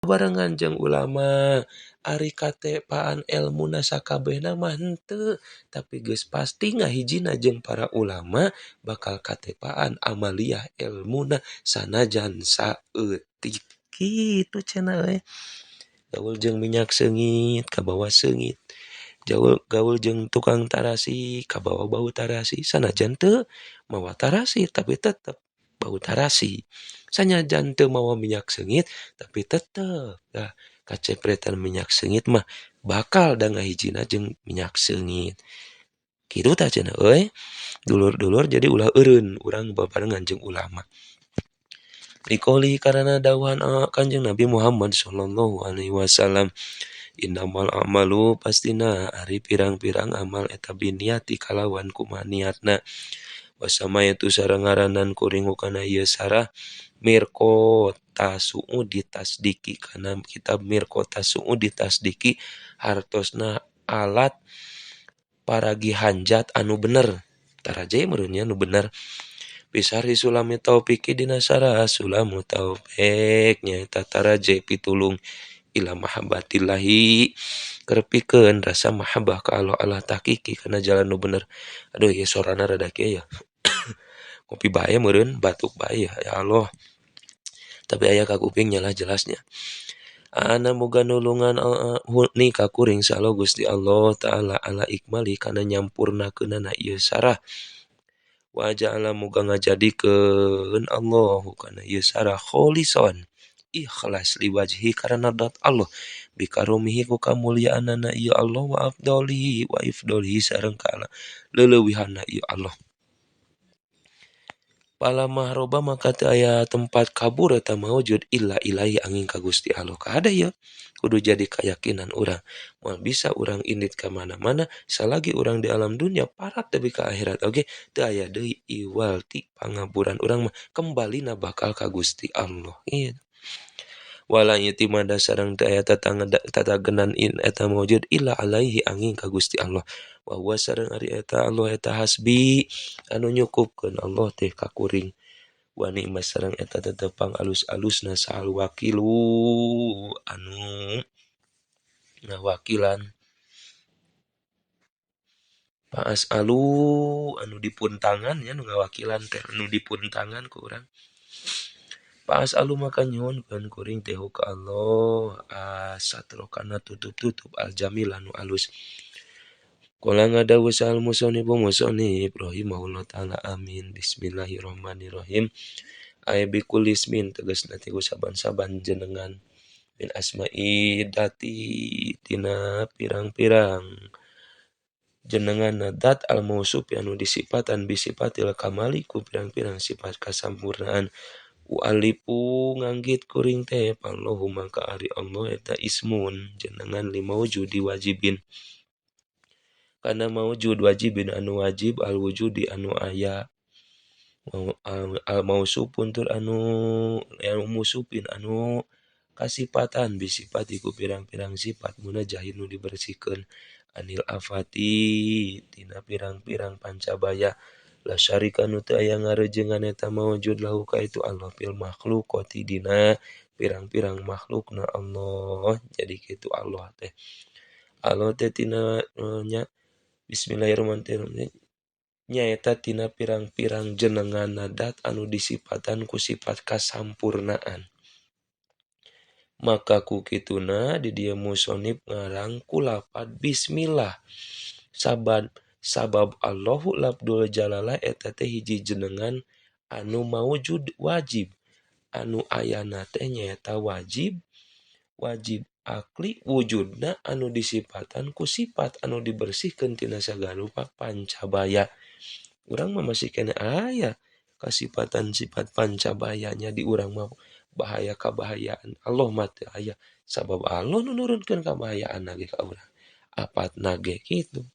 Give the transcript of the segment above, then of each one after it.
Barengan jeung ulama ari katepaan elmuna sakabehna mah henteu, tapi geus pasti ngahijina jeung para ulama bakal katepaan amaliyah elmuna sanajan saeutik. Kitu cenah euy. Gaul jeung minyak seungit kabawa seungit. Gaul jeung tukang tarasi kabawa bau tarasi sanajan teu mawa tarasi tapi tetep bau tarasi. Sanajan teu mawa minyak seungit tapi tetep dah kacepretan minyak seungit mah bakal da ngahijina jeung minyak seungit. Kitu tah cenah euy. Dulur-dulur jadi ulah eureun urang babarengan jeung ulama. Liqouli karana dawuhan Kanjeng Nabi Muhammad sallallahu alaihi wasallam innamal a'malu pastina ari pirang-pirang amal eta biniati kalawan kumaha niatna. Wasamaytu sareng ngaranan kuring hukana ieu sarah Mirqata Suudi Tasdiki kana kitab Mirqata Suudi Tasdiki hartosna alat paragi hanjat anu bener. Taraje meureun nya nu bener. Pisarhi Sulami Taufiki dina sarah Sulamu Taufik nyaeta taraje pitulung ila mahabbatillahi keur pikeun rasa mahabbah ka Allah Allah tahqiqi kana jalan nu bener. Aduh ieu sorana rada kieu ya. Ngopi bae meureun batuk bae ya, ya Allah. Tapi aya ka kuping nya lah jelasnya. Ana muga nulungan ni ka kuring saha Gusti Allah Ta'ala ala ikmali kana nyampurnakeunana ieu sarah. Wa ja'ala muga ngajadikeun Allahu kana ieu sarah kholison ikhlas liwajhi karana dat Allah bikarumihi ku kamulyaanana ieu Allah wa afdolihi wa ifdolihi sareng kana leuleuwihanna ieu Allah. Pala mahroba maka teu aya tempat kabur eta maujud illa ilahi angin ka Gusti Allah. Kada ieu kudu jadi keyakinan urang. Moal bisa urang indit ka mana-mana salagi urang di alam dunia parat deui ka akhirat oge teu aya deui iwal ti pangaburan urang mah kembalina bakal ka Gusti Allah. Ieu. Wala yatimada sareng teu aya tatagenan in eta maujud illa alaihi angin ka Gusti Allah. Wa huwa sareng ari eta Allah eta hasbi anu nyukupkeun Allah teh ka kuring. Wa ni'ma sareng eta tetepang alus-alusna sahal wakilu anu ngawakilan. Fa'as'alu anu dipuntangan nya nu ngawakilan teh anu dipuntangan ku urang. Fa'as'alu maka nyuhunkeun kuring teh ka Allah asatro kana tutup-tutup al-jamil anu alus. Qala ngadawuh sahal musannif musannif rahimahullah taala amin. Bismillahirrahmanirrahim. Ay bikulli ismin tegasna ti saban-saban jenengan min asma'i dati tina pirang-pirang jenengan dat al mausuf anu disipatan bisipatil kamali ku pirang-pirang sifat kasampurnaan. Ualipu nganggit kuring teh pallahu maka ari Allah eta ismun jenengan limaujudi wajibin kana maujud wajibin anu wajib al wujudi anu aya al mausufun tur anu musupin anu kasipatan bisipati ku pirang-pirang sifat munajahin nu dibersihkeun anil afati tina pirang-pirang pancabaya la syarika nu teu aya ngarejengan eta maujud lahu ka itu Allah fil makhluqati dina pirang-pirang makhlukna Allah. Jadi kitu Allah teh Allah teh tina nya bismillahirrahmanirrahim nyaeta tina pirang-pirang jenengan dat anu disipatan ku sifat kasampurnaan. Maka ku kituna di dieu musonib ngarang ku lapad bismillah sabab Allahu labdul jalalah eta teh hiji jenengan anu maujud wajib anu ayana teh nyaeta wajib wajib akli wujudna anu disipatan ku sifat anu dibersihkeun tina sagala rupa pancabaya. Urang mah masih keneh aya kasipatan sifat pancabayanya di urang mah bahaya kabahayaan Allah mah teu aya sabab Allah nu nurunkeun kabahayaan ge ka urang apatna ge kitu.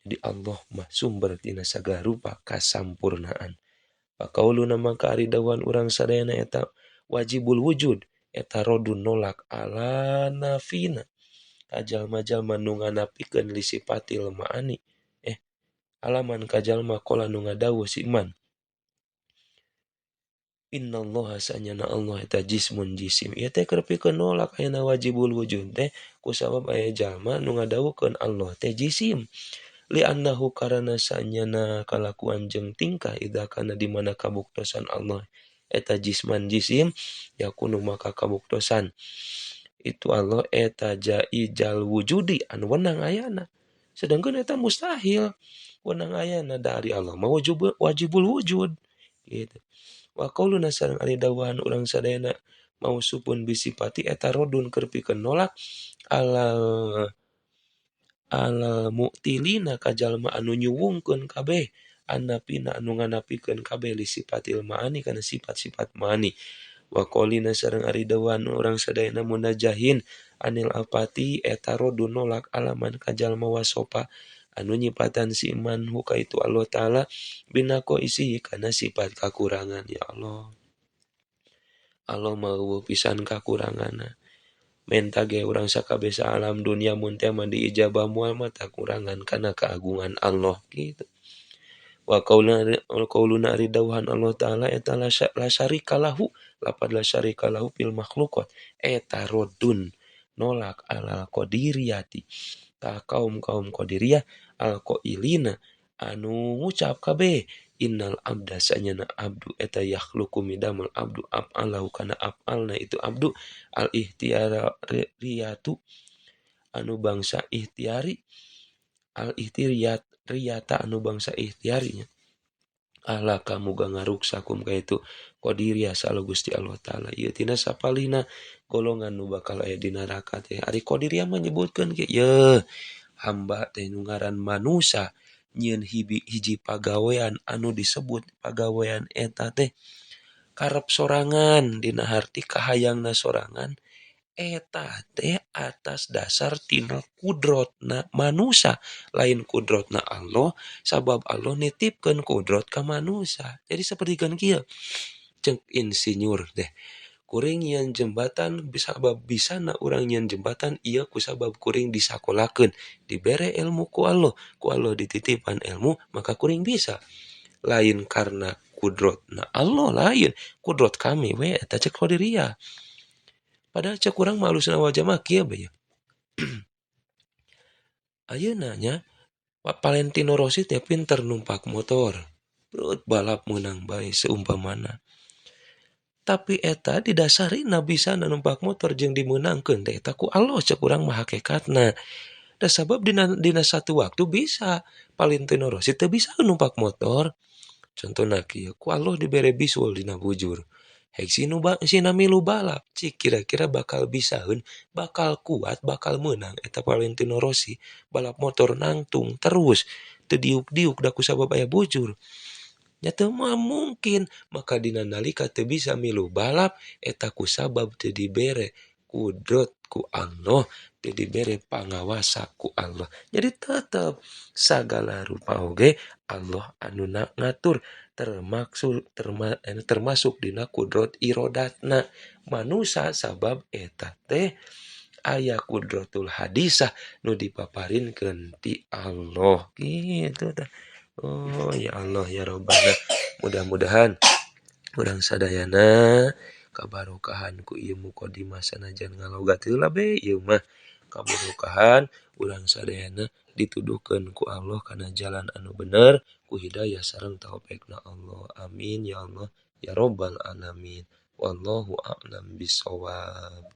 Jadi Allah mah sumber tina sagala rupa kasampurnaan. Pakauluna maka ari dawuhan urang sadayana eta wajibul wujud eta rodun nolak ala nafina kajalma-jalma nu nganapikeun li sifatil ma'ani alaman kajalma qala nu ngadawuh si iman Innallaha sanyana Allah eta jismun jisim. Ieu teh keur pikeun nolak ayana wajibul wujud teh kusabab aya jalma nu ngadawukeun Allah teh jisim. Li annahu karana sanyana kalakuan jeung tingkah idza kana di mana kabuktosan Allah eta jisman jisim yakunu maka kabuktosan itu Allah eta jaijal wujudi anu wenang ayana. Sedangkan eta mustahil wenang ayana dari Allah mah wajibul wujud gitu. Wa qauluna sareng ari dawuhan urang sadayana mausupun bisipati eta rodun keur pikeun nolak alal alal mu'tilina ka jalma anu nyuwungkeun kabeh annapina anu nganapikeun kabeh li sifatil maani kana sifat-sifat maani. Wa qaulina sareng ari dawuhan urang sadayana munajahin anil apati eta rodun nolak alaman ka jalma wasopa anu nyipatan si iman huka itu Allah Ta'ala binako isi kana sifat kakurangan. Ya Allah, Allah mau pisan kakuranganna menta ge urang sakabeh alam dunia mun teh mah diijabah moal mah kakurangan kana keagungan Allah gitu. Wa qauluna ari dawuhan Allah Ta'ala eta la syarika lahu lapad la syarika lahu fil makhluqat eta rodun nolak alal qadiriyati ka kaum-kaum qadiriyah al qailina anu ngucap kabeh innal abda sanyana abdu eta yakhluqu midamul abdu af'alahu kana af'alna itu abdu al ihtiyariyatu anu bangsa ikhtiari al ihtiyariyat riyata anu bangsa ikhtiarinya ala kamu ngaruksa kum ka itu qadiriyah salu Gusti Allah Ta'ala ieu tina sapalihna golongan nu bakal aya di neraka teh. Ari qadiriyah mah nyebutkeun ge ye hamba teh nu ngaran manusa nyieun hiji pagawean anu disebut pagawean eta teh karep sorangan dina harti kahayangna sorangan eta teh atas dasar tina kudrotna manusa lain kudrotna Allah sabab Allah nitipkeun kudrot ka manusa. Jadi sapertikeun kieu ceuk insinyur teh kuring nyieun jembatan sabab bisana urang nyieun jembatan ieu kusabab kuring disakolakeun dibere ilmu ku Allah dititipan ilmu maka kuring bisa lain karena kudrotna Allah lain kudrot kami we eta ceuk qadiriyah. Padahal cek urang mah alusna wajah mah kieu bae. Ayeuna nya Valentino Rossi teh pinter numpak motor. Perut balap meunang bae seumpamana. Tapi eta didasarina bisa numpak motor jeung dimeunangkeun teh eta ku Allah cek urang mah hakikatna. Da sabab dina satu waktu bisa Valentino Rossi teu bisa numpak motor. Contohna kieu ku Allah dibere bisul dina bujur. Hek sina milu balap cik kira-kira bakal bisaeun bakal kuat bakal meunang eta Valentino Rossi balap motor nangtung terus teu diuk-diuk da kusabab aya bujur nya teu moal mungkin maka dina nalika teu bisa milu balap eta kusabab teu dibere kudrot ku Allah teu dibere pangawasa ku Allah. Jadi tetep sagala rupa oge Allah anu ngatur termasuk dina kudrot irodatna manusa sabab eta teh aya kudrotul hadisah nu dipaparinkeun ti Allah gitu tah. Oh ya Allah ya Rabbana, mudah-mudahan urang sadayana kabarokahan ku ieu mukadimah sanajan ngalogat heula be ieu mah kabarokahan urang sadayana dituduhkeun ku Allah kana jalan anu bener ku hidayah sareng taufikna Allah. Amin ya Allah ya Rabbal alamin. Wallahu a'lam bissawab.